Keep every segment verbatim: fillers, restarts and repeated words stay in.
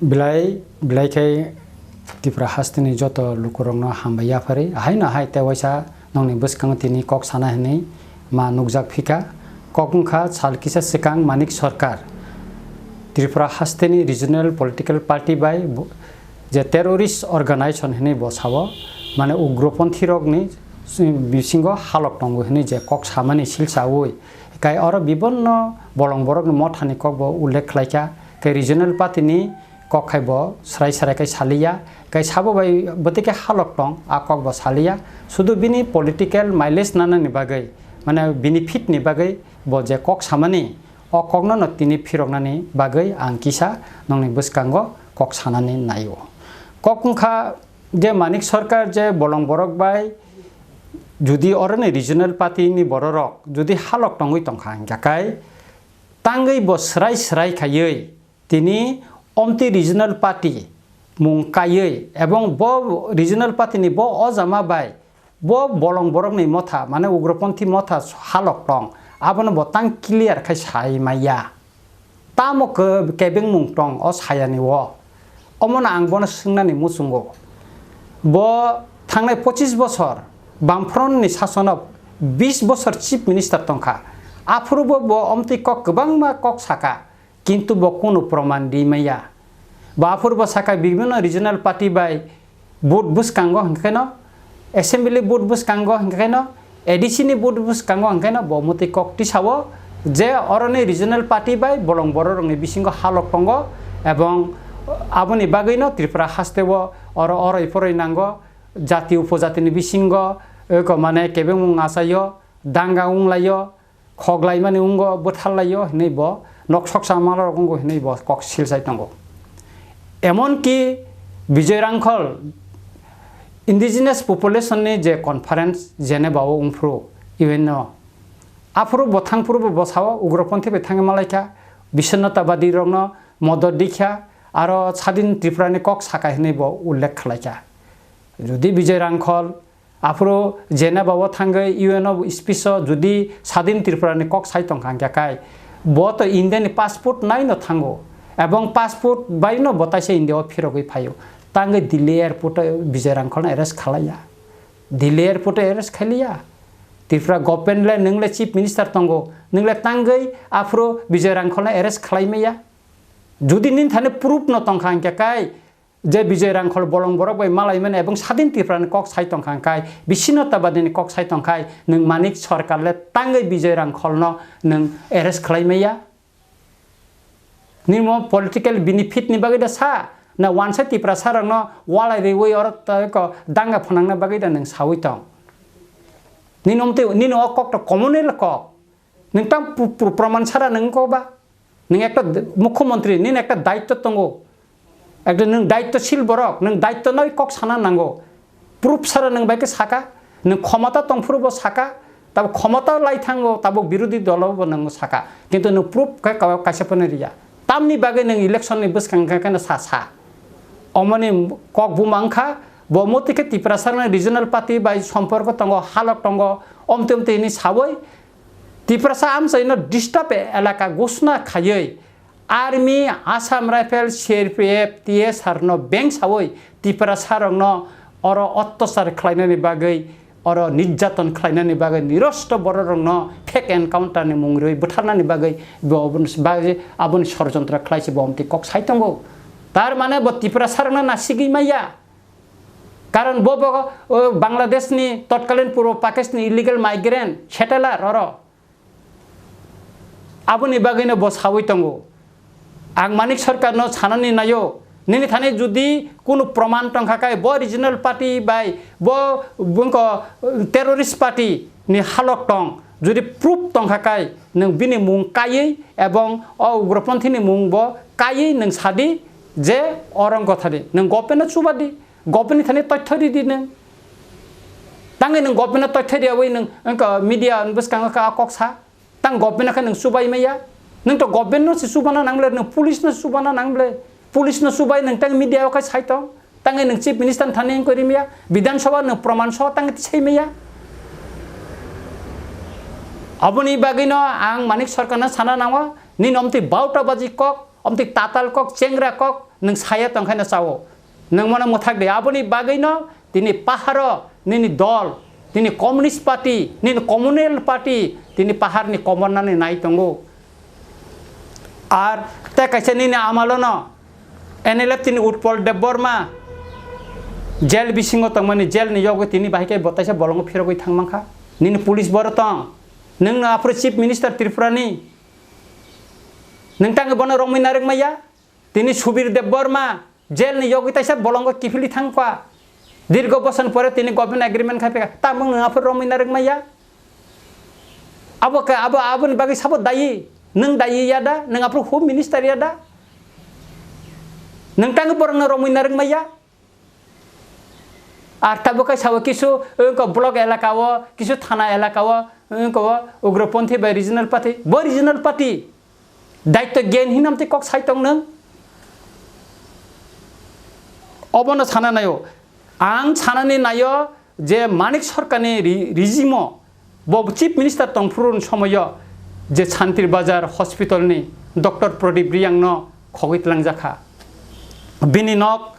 Belai, belai khe Tripura hasteni joto lukurokno hambai yaphari. Ahaino hai tei waisa nongni bwskango tini kok sana hinwi ma nukjak phika. Kok wngkha sal kisa swkang Manik Sarkar Tripura hasteni regional political party bai bo-, je terrorist organization hinwi bo sao, mane ugroponthirokni bisingo halok tongo hinwi je kok samani silsaui, kai oro bibonno bolong borokni mothani kokbo ullekh khlaikha, kai regional party ni kok khai bo srai srai khai saliya, kai sabo bai bwtwi khe halok tong, a kok bo saliya. Sudu bini political mileage nanani bagwi, mane bini fit ni bagwi bo je kok samani, o kokno no tini phiroknani bagwi ang kisa nongni bwskango kok sanani naio. Kok wngkha je Manik Sarkar je bolong borok bai judi oroni regional party ni bororok judi halok tongwi tongkha hingkha kai tangwi bo srai srai khaiwi tini omtwi regional party mung kaiwi ebong bo regional party ni bo ojama bai bo bolong borokni motha, mane ugroponthi motha halok tong, abono bo tang clear khai sai maya. Tamo ke-, kebengmung tong o sayani o? Omono ang bono swngnani muchungo. Bo thangnai pochis bosor Bamfront ni sasono bis bosor chief minister tongkha. Aphuru bo, bo omtwi kok kwbangma kok saka. Kintu bo kunu proman ri maya. Bo aphuru bo saka bibhinno regional party bai vote bwskango hwnkhe no, assembly vote bwskango hwnkhe no, A D C ni vote bwskango hwnkhe no bo mwtwi kok tisao je oroni regional party bai bolong bororokni bisingo halok tongo ebong aboni bagwino Tripura hasteo oro oroi poroi nango, jati upojatini bisingo, eko mane kebengmung achaio, danga wnglaio, khoklaimani wngo, bwtharlaio hinwi bo nok soksa malrok wngo hinwi bo kok silsai tongo. Emonki Bijoy Rangkhol indigenous population ni je conference Geneva o wngphuru U N o, aphuru bo thangphuru bo bwsao ugroponthi bai thangwi malaikha, bisonnatabadi rokno modot rikha, aro sadin Tripura ni kok saka hinwi bo ullekh khlaikha. Jodi Bijoy Rangkhol aphuru Geneva o thangwi U N o speech o jodi Sadin Tripura ni kok sai tongkha hingkha kai, bo to India ni passport nai no thango, ebong passport bai no bo taisa India o phirogwi phaio. Tangwi Delhi airport o Bijoy Rangkhol no arrest khalaiya. Delhi airport o arrest khailiya. Tripura government le nwng le chief minister tongo, nwng le tangwi aphuru Bijoy Rangkhol no arrest khalai maya. Jodi nini thani proof no tongkha hingkha kai, je Bijoy Rangkhol bolong borok bai malaimani ebong Sadin Tripura ni kok sai tongkha hingkai, bisino tabadi ni kok sai tongkhai, nwng Manik Sarkar le tangwi Bijoy Rangkhol no nwng arrest khlai maya. Nini mo political benefit ni bagwi da sa, na wansa Tiprasa rok no walai riwi oro ta ko danga phwnangna bagwi da nwng sawi tong. Nini omtwi, nini o kok to communal kok. Nwng tang pr-, pr-, proman sara nwng ko ba? Nwng ekta d-, mukhyamantri, nini ekta daitto tongo. Ekta nwng daittoshil borok, nwng daitto nai kok sana nango. Proof sara nwng bai khe saka, nwng khomota tongphuru bo saka, tabo khomota lai thango, tabo birodhi dolo bo nwng saka. Kintu nwng proof khe ka-, kaisa phano riya. Tamni bagwi nwng election ni bwskang khe kheno sa sa. Omoni kok buma wngkha, bo motwi khe Tiprasa ni regional party bai somporko tongo, halok tongo, omtwi omtwi hwnwi sawi, Tiprasa amchaino disturb elaka ghosna khaiwi Army, Assam Rifle, C R P F, T S R no beng sawi Tiprasa rokno oro ottosar khlainani bagwi, oro nirjaton khlainani bagwi, nirosto bororokno fake encounter ni mung rwi bwtharnani bagwi bo aboni bagwi aboni sorojontro khlaisi bo omtwi kok sai tongo. Tar mane bo Tiprasa rokno nasigwi maya. Karon bo, bo, o, Bangladesh ni totkalin purbo Pakistan ni illegal migrant settler oro. Aboni bagwino bo sawi tongo. Ang Manik Sarkar no sanani naio, nini thani jodi kunu proman tongkha kai, bo regional party bai, bo bungko terrorist party ni halok tong, jodi proof tongkha kai, nwng bini mung kaiwi ebong o ugroponthi ni mung bo kaiwi nwng sadi je orang kotha di, nwng government no chubadi. Government ni thani toitho ridi nwng. Tangwi nwng government no toitho riyawi nwng wngkha media ni bwskango kha kok sa. Tang government no khe nwng chubai maya. Nwng to government no se chubana nang ble, nwng police no chubana nang ble. Police no chubai nwng tang media o khe sai tong. Tangwi nwng chief minister ni thani wngkha rimya. Bidhan Sabha nwng proman so tangwi tisai maya. Aboni bagwi no ang Manik Sarkar no sana nango. Nini omtwi bauta baji kok, omtwi tatal kok, chengra kok, Nwng saya tongkhaino chao. Nwng mono mwthak di. Aboni bagwino tini paharo nini dol, tini Communist Party, nini Communal Party, tini paharni komornani nai tongo. Ar tei kaisa nini amalono N L F tini Utpal Debbarma jail bisingo tongmani, jailni yogwi tini bahai khe bo taisa bolongo phirogwi thang mankha. Nini police boro tong. Nwngno aphuru Chief Minister Tripurani. Nwng tangwi bono romwi narwk maya. Tini Subir Debbarma jailni yogwi taisa bolongo kiphilwi thangkha. Dirgo boson pore tini government agreement khai phaikha. Tamung nwng aphuru romwi narwk maya. Abo khe, abo, aboni bagwi sabo dayi. Nwng dayi ya da? Nwng aphuru Home Minister ya da? Nwng tangwi borokno romwi narwk maya. Ar tabuk khe sabo kisu wngkha block elaka o, kisu thana elaka o, wngkha o ugroponthi bai regional party. Bo regional party daityo gyan hinam tei kok sai tong nwng? Obono sana naio. Ang sanani naio je Manik Sarkarni ri-, regime o bo Chief Minister tongphuru somoio je Santir Bazar Hospital ni Doctor Pradip Riyang no khogwi tlangjak kha. Bini nok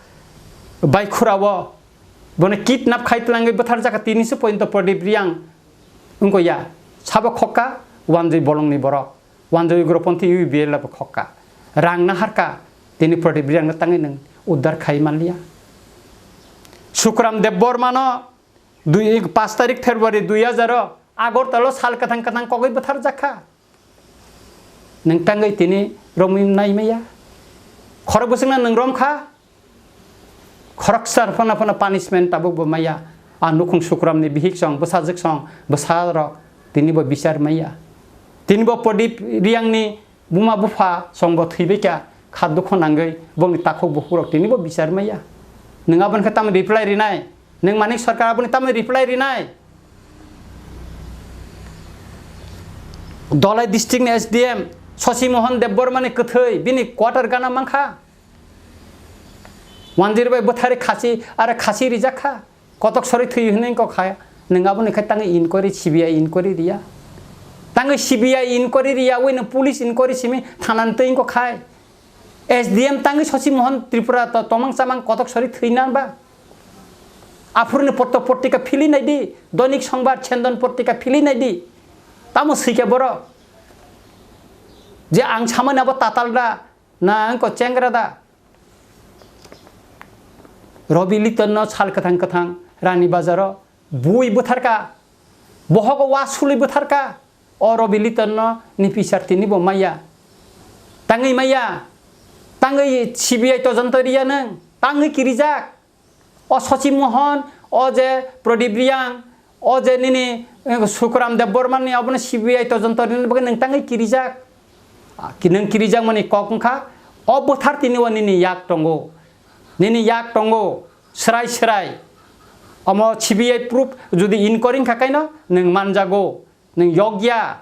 bai khura o bono kidnap khai tlangwi bwtharjak kha, tini se pointo Pradip Riyang wngkha ya. Sabo khokka wanjwi bolongni borok. Wanjwi ugroponthi U P P L abo khokka. Rang naharka, tini Pradip Riyangno tangwi nwng uddar khai manliya. Sukram Debbarmano dui, paanch tarik February dui hajar o Agartala o sal kwthang kwthang kogwi bwtharjak kha. Nwng tangwi tini romwi nai maya. Khorok bwswkno nwng rom kha. Khoroksa phano phano punishment tabuk bo maya. A nukhung Sukramni bihik song, bwsajwk song, bwsarok tini bo bichar maya. Tini bo Pradip Riyangni buma bupha song bo thwibaikha, kha dukho nangwi bongni takhuk bukhuk rok tini bo bichar maya. Nwng aboni khe tamo reply rinai? Nwng Manik Sarkar aboni tamo reply rinai? Dholai district ni S D M Shashi Mohan Debbarma ni kwthwi bini quarter gana mankha. Wanjwi bai bwthari khasi, aro khasi rijak kha. Kotok sori thwi hwnwi wngkha kha. Nwng aboni khai tangwi inquiry, C B I inquiry riya. Tangwi C B I inquiry riya, ui nwng police inquiry simi thanani twi wngkha khai. S D M tangwi Shashi Mohan Tripura to tomang chamang kotok sori thwi nan ba. Aphuruni potto portika phili naidi, Doinik Songbar, Chendon portika phili naidi. Tamo swikha borok. Je ang samani abo tatal da, na wngkha chengra da. Robi Liton no sal kwthang kwthang Rani Bazar o bui bwtharka, bohogo wa sului bwtharka. O Robi Liton no ni pisar tini bo maya. Tangwi maya, tangwi C B I todonto riya nwng, tangwi kirijak. O Shashi Mohan, o je Pradip Riyang, o je nini, eh, Sukram Debbarma ni abono C B I todonto rini bagwi nwng tangwi kirijak. Ah, ki-, nwng kirijak mani kok wngkha, o bwthar tini o nini yak tongo. Nini yak tongo, srai srai. Omo C B I proof jodi inquiry wngkha kaino, nwng manjago, nwng yokya.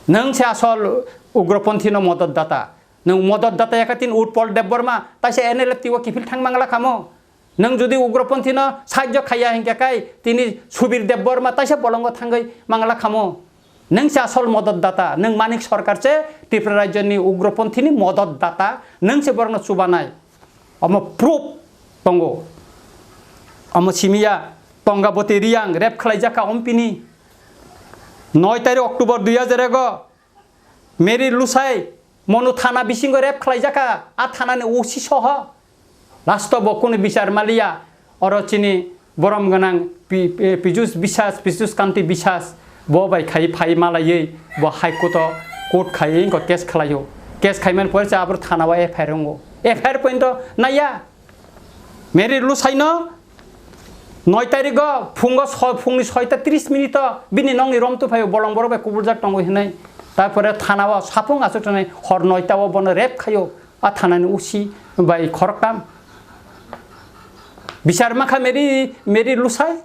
Nwng se asol ugroponthi no modot data. Nwng modot data yakha tin Utpal Debbarma, taisa N L F T o kiphil thang mangla khamo. Nwng jodi ugroponthi no sahajyo khaiya hinkhe kai tini Subir Debbarma taisa bolongo thangwi mangla khamo. Nwng se asol modot data, nwng Manik Sarkar se Tripura rajyo ni ugroponthi ni modot data, nwng se borokno chubanai. Omo proof tongo. Omo simiya Tongaboti Riyang rape khwlaijak kha ompini. Noi tarik October dui hajar ego Mary Lusai Monu thana bisingo rape khwlaijak kha, a thanani O C soho. Last o bo kunu bichar maliya, oro chini borom gwnang Pi-, Pi-, Pijus Biswas, Pijus Kanti Biswas, bo bai khai phai malaiwi bo High Court o court khai wngkha case khwlaio. Case khaimani pore se abro thana o F I R wngo. F I R point o naiya. Mary Lusaino noi tarikgo phungo soi, phungni soita tris minute o bini nokni romtwi phaio, bolong borok bai kubuljak tongo hinwi. Tarpore thana o sapung achuk tongnai hor noita o bono rape khaio. A thanani O C bai khoroktam. Bichar makha Mary, Mary Lusai.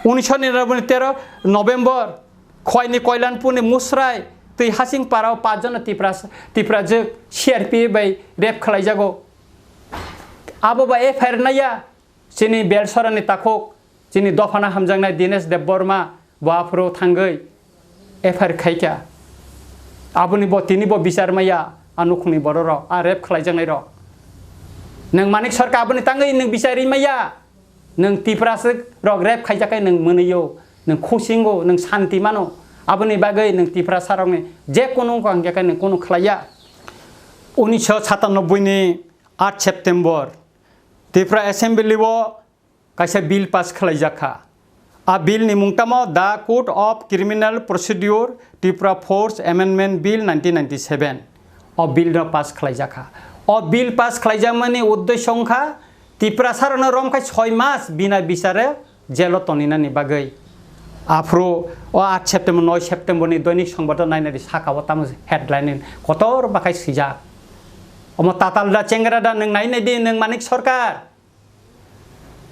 Unisho niranoboi tero November, Khwaini Koilanpurni Musrai twi Hasing Parao pachjono Tipra, Tiprajwk C R P F bai rape khwlaijago. Abo ba F I R naiya, chini Belsorani takhuk, chini dophano hamjaknai Dinesh Debbarma, bo aphuru thangwi F I R khaikha. Aboni bo tini bo bichar maya, a nukhungni bororok, a rape khlaijaknairok. Nwng Manik Sarkar aboni tangwi nwng bichari maya. Nwng Tiprasarok rape khaijakhe nwng mwnwio, nwng khusingo, nwng santi mano. Aboni bagwi nwng Tiprasarokni je kunu wngkha hwnkhe nwng kunu khlaiya. Unisho satanobboini aat September Tripura Assembly o kaisa bill pass khlaijak kha. A bill ni mung tamo The Code of Criminal Procedure Tripura Force Amendment Bill nineteen ninety-seven. O bill no pass khlaijak kha. O bill pass khlaijakmani uddesho wngkha Tiprasarokno romkhai soi mas bina bichare jelo toninani bagwi. Aphuru o aat September, noi September ni Doinik Songbato nainai di, saka o tamo headline ni kotor bakhai swijak. Omo tatal da chengra da nwng nainai di, nwng Manik Sarkar.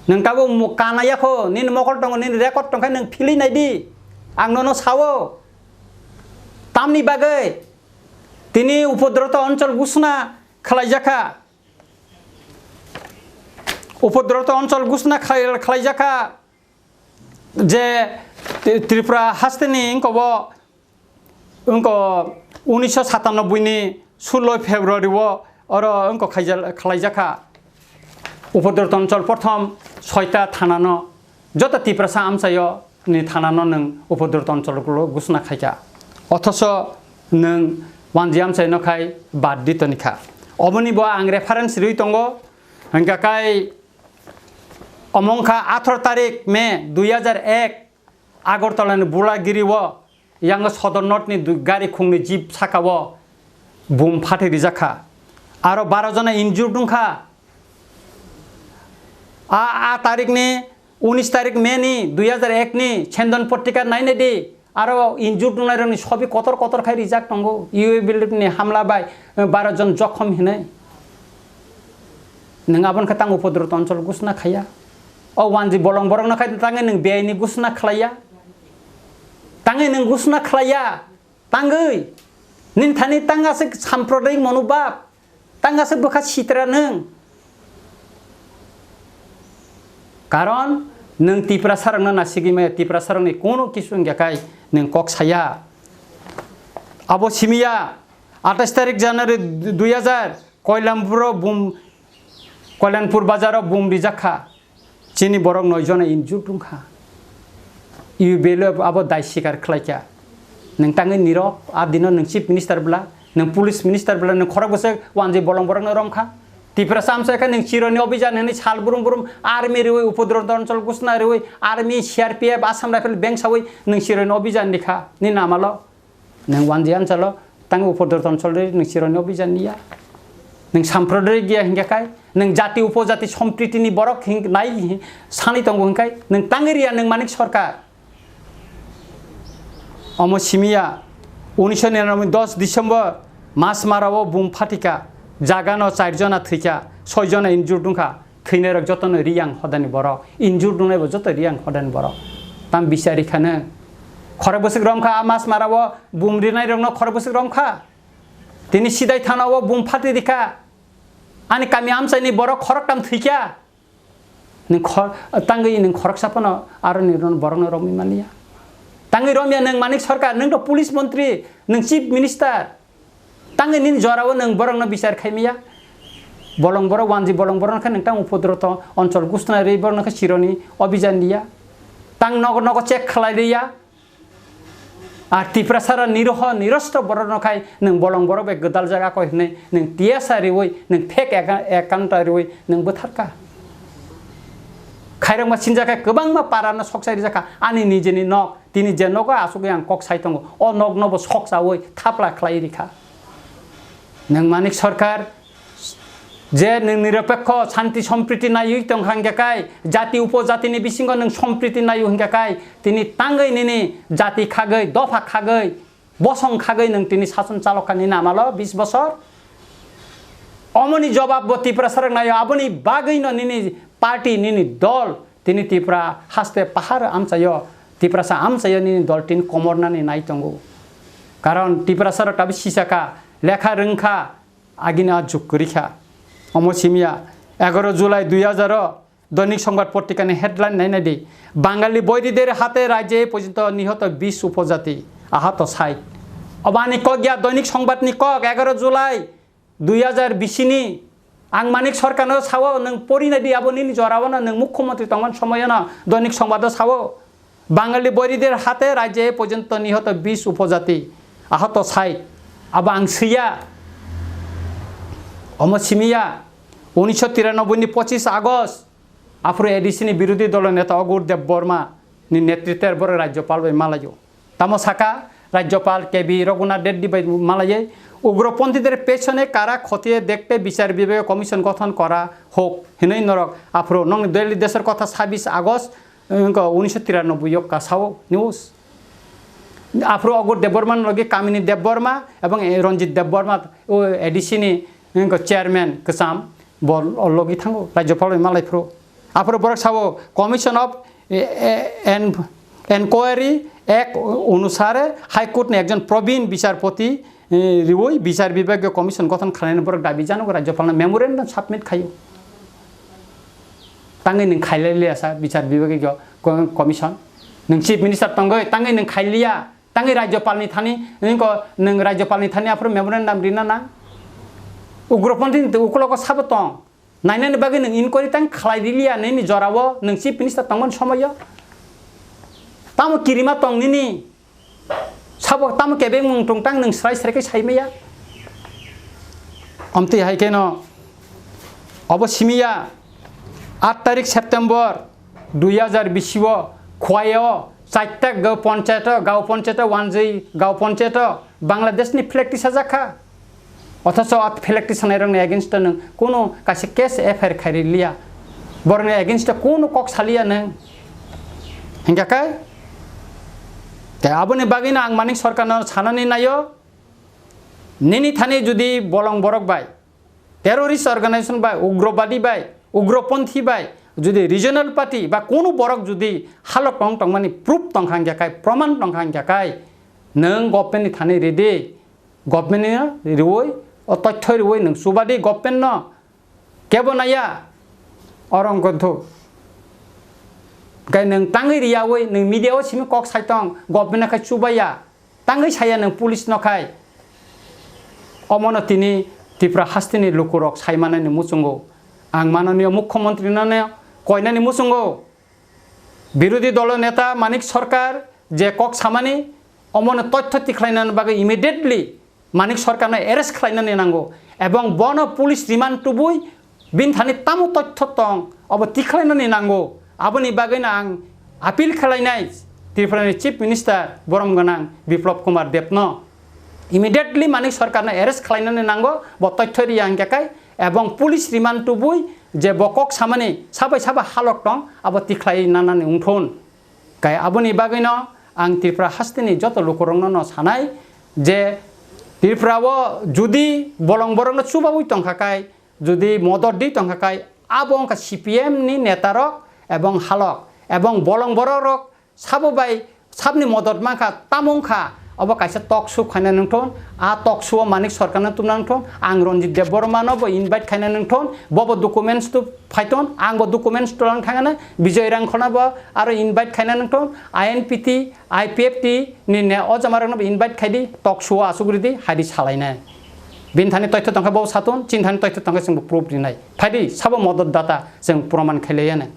Nwng tabuk mu-, kana yakho, nini mokol tongo, nini record tongkha, nwng philwi nai di. Ang nono sao. Tamni bagwi tini upodroto onchol gusna khlaijakha. Upodroto onchol gusna khlai-, khlaijakha je Tri-, Tripura hasteni wngkobo, wngko unisho satanobboini sullo February o oro wngko khaijal-, khlaijakha. Upodroto onchol prothom soita thanano joto Tiprasa amchaio ni thanano nwng Upodroto onchol gulo gusna khaikha. Othoso nwng wanji amchaino khai bad ditoni kha. Oboni bo ang reference riwi tongo. Hingkha kai omo wngkha atharo tarik May dui hajar ek, Agartala ni Bulagiri o yang Sodor North ni du-, gari khungni jeep saka o bum phatwi rijak kha. Aro baro jona injured wngkha. A, a tarik ni unis tarik May ni dui hajar ek ni Chandon Patrika nainai di. Aro injured wngnai rokni sobi kotor kotor khai rijak tongo. U A P ni hamla bai, eh, baro jon jokhom hinai. Nwng aboni khe tang Upodroto onchol gusna khaiya. O wanji bolong borokno khai tangwi nwng beaini gusna khlaiya. Tangwi nwng gusna khlaiya. Tangwi. Nini thani tang aswk samprodayik monobhab. Tang aswk bwkha sitra nwng. Karon nwng Tiprasarokno nasigwi maya, Tiprasarokni kono kisu wngya khai nwng kok saya. Abo simiya athais tarik January dui hajar Koilampuro bum, Koilanpur bazaro bum rijak kha. Chini borok noi jona injured wngkha. U B L abo dai sikar khlaikha. Nwng tangwi nirok, a dino nwng chief minister bwla, nwng police minister bwla, nwng khorok bwswk wanjwi bolong borokno romkha. Tiprasa amchaikha nwng chironi obijan hinwi sal brum brum army riwi Upodroto onchol gusna riwi army C R P F Assam Rifle bengsawi nwng chironi obijan rikha ni namalo. Nwng wanjwi amchalo tang Upodroto onchol ri nwng chironi obijan niya. Nwng samprodayik giya hingkha khai, nwng jati upojati sompritini borok hing-, nai hi-, sanwi tongo hingkhai, nwng tangwi riya nwng Manik Sarkar. Omo simiya, unisho niranoboi dos December, Masmara o bum phatika, jagano char jona thwikha, soi jona injured wngkha. Thwinairok jotono Riyang hodani borok, injured wngnaibo joto Riyang hodani borok. Tam bichari khano khorok bwswk romkha, a Masmara o bum rinairokno khorok bwswk romkha. Tini Sidai thana o bum phatwi rikha. Ani kami amchaini borok khoroktam thwikha. Nwng khor-, tangwi nwng khoroksa phano aroni borokno romwi manya. Tangwi romya nwng Manik Sarkar, nwng to police montri, nwng chief minister. Tangwi nini jorao nwng borokno bichar khaimaya. Bolong borok wanji bolong borokno khe nwng tang Upodroto onchol gusna rwi borokno khe chironi obijan liya. Tang nogo nogo check khlai liya. Ar Tiprasara niroho nirosto borokno khai nwng bolong borok bai gwdal jaga koi hwnwi nwng tiyasa riwi nwng fake account, account riwi nwng bwtharka. Khairokma sinjakha kwbangma parano soksai rijakha ani nijeni nok. Tini je nogo asugwi ang kok sai tongo, o nokno bo sok chawi thapla khlai rikha. Nwng Manik Sarkar je nwng niropekho shanti sompriti naiwi tongkha hingkha kai, jati upojatini bisingo nwng sompriti naiwi hingkha kai, tini tangwi nini jati khagwi, dopha khagwi, bosong khagwi nwng tini sason chalokha nini amalo bis bosor. Omoni jobab bo Tiprasarok naio, aboni bagwino nini party, nini dol, tini Tipra haste pahar amchaio, Tiprasa amchaio nini dol tin komornani nai tongo. Karon Tiprasarok tabi sisakha, lekha rwngkha, agini a juk kwrwikha. Omo simiya, egaroh July dui hajar o Doinik Songbat Potrikani headline nainai di, "Bangali boirideri hate rajye porjonto nihoto bis upojati, ahato sait." Obo ani kok ya, Doinik Songbat ni kok, egaroh July dui hajar bisi ni. Ang Manik Sarkar no sao, nwng pori nai di, abo nini jora o no nwng mukhyamantri tongmani somoy o no Doinik Songbat o sao, Bangali boirider hate rajye porjonto nihoto bis upojati, ahoto sait. Abo ang swiya, omo simiya, unisho tiranoboi ni pochis August, aphuru A D C ni birodhi dolo neta Agur Debbarma ni netritwer borok Rajyapal bai malaio. Tamo saka, Rajyapal K V Raghunath Reddy bai malaiwi, "Ugroponthíদের পেছনে কারা খতিয়ে দেখতে বিচার বিভাগীয় কমিশন গঠন করা হোক" hinwi norok aphuru nokni Daily Deshor Kotha sabis August, wngkha unisho tiranoboi o kasao news. Aphuru Agur Debbarma ni logi Kamini Debbarma ebong, eh, Ranjit Debbarma, o A D C ni, wngkha chairman kwcham, bo logi thango, Rajyapal bai malai phuru. Aphuru borok sao, Commission of, eh, eh, en-, Enquiry Act onusare High Court ni ekjon probin bichar poti, eh, riwi bichar bibhagiyo commission gothon khlainani borok dabi janogo Rajyapal no memorandum submit khaio. Tangwi nwng khailai liya sa bichar bibhagiyo co-, commission. Nwng chief minister tongwi tangwi nwng khailiya. Tangwi Rajyapal ni thani, nwng ko, nwng Rajyapal ni thani aphuru memorandum rina nang. Ugroponthi ni ukulogo sabo tong. Nainani bagwi nwng inquiry tang khlai riliya nini jorao, nwng chief minister tongmani somoyo. Tamo kirima tong nini. Sabo tamo kebeng mung tong tang nwng srai srai khe sai maya. Omtwi hai kheno obo simiya, aat tarik September dui hajar bisi o Khowai o chaita gaon ponchayat o, gaon ponchayat o wanjwi gaon ponchayat o Bangladesh ni flag tisajak kha. Othocho o flag tisanai rokni against o nwng kunu kaisa case F I R khairi liya. Borokni against o kunu kok saliya nwng. Hingkha khe? Tei aboni bagwino ang Manik Sarkar no sanani naio, nini thani jodi bolong borok bai, terrorist organization bai, ugrobadi bai, ugroponthi bai, jodi regional party ba kunu borok jodi halok tong tongmani proof tongkha hingkha khe, proman tongkha hingkha khe, nwng government ni thani ridi, government ni riwi, o tothoi riwi nwng chubadi government no, kebo naiya, oro wngkha thuk. Khe nwng tangwi riyawi, nwng media o simi kok sai tong, government no khai chubaiya. Tangwi saya nwng police no khai. Omono tini Tripura hasteni lukurok sai manani muchungo. Ang mananiyo mukhyamantri no koinani muchungo. Birodhi dolo neta Manik Sarkar je kok samani, omono tothyo tikhlainani bagwi immediately Manik Sarkar no arrest khlainani nango. Ebong bono police remand tubui Bini thani tamo tothyo tong, obo tikhlainani nango. Aboni bagwino ang appeal khlainai Tripura ni Chief Minister borom gwnang Biplab Kumar Deb no. Immediately Manik Sarkar no arrest khlainani nango, bo tothyo riya hingkha khe, ebong police remand tubui je bo kok samani sabai saba halok tong, abo tikhlai nanani wngthun. Khe aboni bagwino ang Tripura hasteni joto lukurokno no sanai je Tripura o judi bolong borokno chubaui tongkha khe, jodi modot di tongkha khe, abo wngkha C P M ni netarok ebong halok ebong bolong bororok sabo bai sabni modot mankha, tamo wngkha obo kaisa talk show khaina nangthun, a talk show o Manik Sarkar no tumna nangthun, ang Ranjit Debbarma no bo invite khaina nangthun, bobo documents tu phaiton, ang bo documents tulang thangana, Bijoy Rangkhol no bo aro invite khaina nangthun, I N P T, I P F T ni ne o jamarokno bo invite khaidi, talk show o asuk ridi, haidi salainai. Bini thani toithyo tongkha bo satun, chini thani toithyo tongkha chwngbo proof rinai. Phaidi, sabo modot data chwng proman khailaiya nai.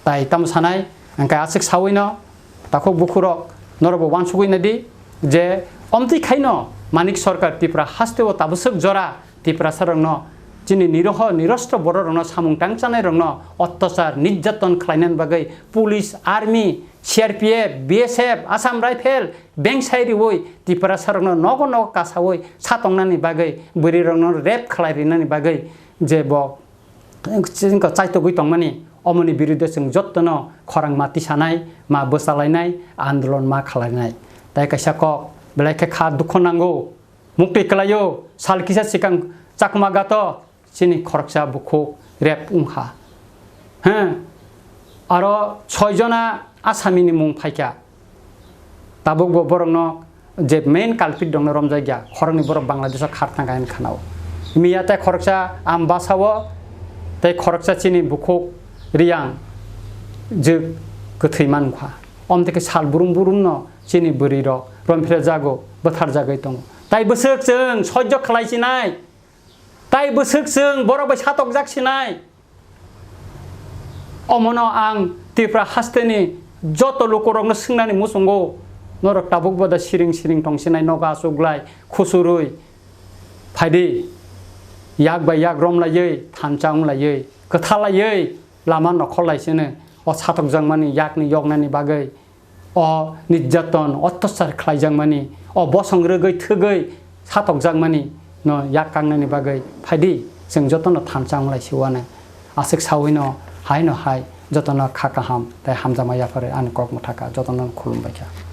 Tai tamo sanai, hwnkhe aswk sawino, takhuk bukhurok, norokbo uansugwi naidi je, omtwi khaino Manik Sarkar Tripura hasteo tabaswk jora Tiprasarokno, chini niroho nirostro bororokno samung tangchanairokno ottachar, nirjaton khlainani bagwi police, army, C R P F, B S F, Assam Rifle, bengsai riwi Tiprasarokno nogo nogo kasawi satongnani bagwi, bwrwirokno rape khlai rinani bagwi je bo chini chaitogwi tongmani, omoni birude chwng jottono khorang ma tisanai, ma bwchalainai, andolon ma khlainai. Tai kaisa kok, belai khe kha dukho nango. Muktwi kwlaio, sal kisa sikang Chakma Ghato chini khoroksa bukhuk rape wngkha. He, aro soi jona asamini mung phaikha. Tabukbo borokno je main culprit rokno romjakya, khoroknwi borok Bangladesho khar thangkha hinwi khanao. Miya tei khoroksa Ambasao tei khoroksa chini bukhuk Riyang jwk kwthwi mankha. Omtwi khe sal brum brumno chini bwrwirok romphre jago, bwtharjagwi tongo. Tai bwswk chwng sojjo khlai sinai, tai bwswk chwng borok bai satokjak sinai. Omono ang Tripura hasteni joto lukurokno swngnani muchungo, norok tabuk boda siring siring tong sinai, nogo achuklai, khusurwi phaidi, yak bai yak romlaiwi, thansa wnglaiwi, kwthalaiwi lama nokhorlai sino, o satokjakmani yakni yoknani bagwi. O nirjaton, ottachar khlaijakmani, o bosong rwgwi thwgwi satokjakmani no yak kangnani bagwi phaidi, chwng jotono thansa wnglai siwano. Aswk sawino haino hai jotono kha kaham tei hamjakma yapharwi ani kok mwthakha, jotono khulumbaikha.